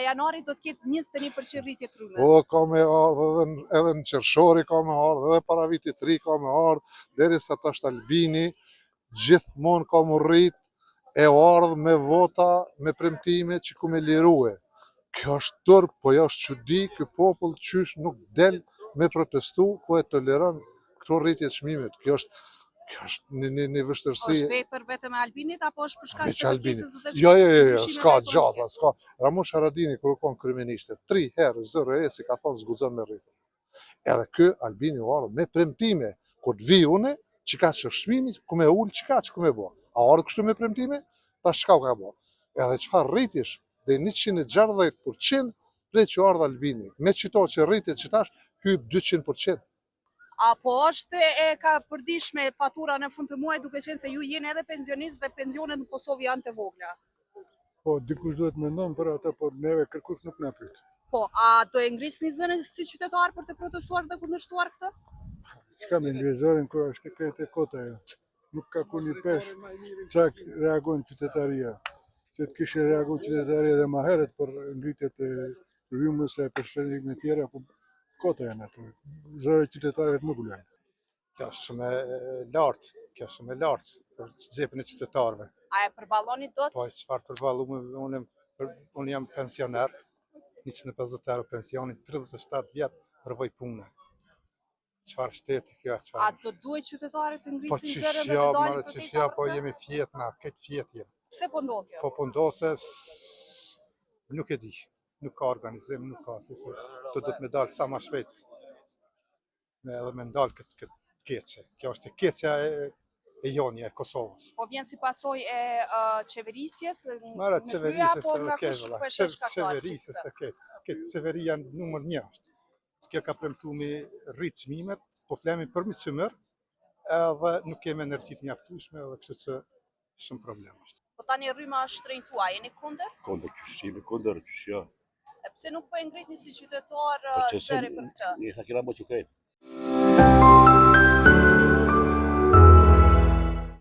janari do të ketë 21% rritje të rrymës. Po, ka me ardhë edhe, në- edhe në qershori ka me ardhë, edhe para vitit të ri ka me ardhë, derisa tash Albini gjithmonë ka mu rrit e ardhë me vota, me premtime që ku me lirue. Kjo është turp, po jo është çudi, ky popull qysh nuk del me protestu, po e toleron këto rritje të çmimit. Kjo është kjo është një një, një vështirësi. Është vepër vetëm e Albinit apo është për shkak Veç të Albinit. kërkesës dhe Jo, jo, jo, jo, ndryshimeve s'ka ekonomike? gjasa, s'ka. Ramush Haradini kur u kon kryeministër, tri herë ZRE si ka thonë s'guxon me rritë. Edhe ky Albini u ardhë me premtime, kur të vi une, që ka që është çmimi, ku me ul, që ka që ku me bo. A ardhë kështu me premtime? Tash çka u ka bo? Edhe çfarë rritjesh? Dhe 160% prej që u ardhë Albini. Me qito që rritjet që tash, hyp 200%. Apo është e ka përdishme fatura në fund të muajit duke qenë se ju jeni edhe pensionist dhe pensionet në Kosovë janë të vogla. Po, dikush duhet mendon për atë, por neve kërkush nuk na pyet. Po, a do e ngrisni zërin si qytetar për të protestuar dhe kundërshtuar këtë? Çka me ngri zërin kur është krejt e kota ajo. Nuk ka ku një pesh ça reagon qytetaria. Se të kishe reagu qytetaria edhe ma herët për ngritjet e rrymës e për shëndime tjera, po kota janë ato. Zëri i qytetarëve nuk ulen. Kjo është shumë e lartë, kjo është shumë e lartë për xhepin e qytetarëve. A e përballoni dot? Po çfarë përballu unë për, unë jam pensioner, 150 euro pensioni, 37 vjet përvojë pune. Çfarë shteti kjo, A çfarë? do duhet qytetarët të Po ngrisin qysh zërin dhe ja, të dalin more, protesta qysh ja, për po këtë? jemi fjet na, këtë fjet jemi. Pse po ndodh kjo? Po po ndodh se s- nuk e di, nuk ka organizim, nuk ka se se të do të me dalë sa ma shpejt me edhe me ndalë këtë këtë të keqe. Kjo është e keqja e, e jonja e Kosovës. Po vjen si pasojë e uh, qeverisjes Mara në krye qeverisjes apo edhe nga ke kush vëlla. po e sheh shkaktar Qeverisjes gjithë e këtë. Këtë qeveria numër një është. Kjo ka premtu me rrit çmimet, po flemi për mi qymër, edhe nuk kemi energji të mjaftueshme edhe kështu që shumë problem është. Po tani rryma është shtrenjtua, jeni kundër? Kundër qysh jemi kundër, qysh jo. E Pse nuk po e ngritni si qytetar Po uh, që se zërin për këtë? ne sa kena bo që krejt.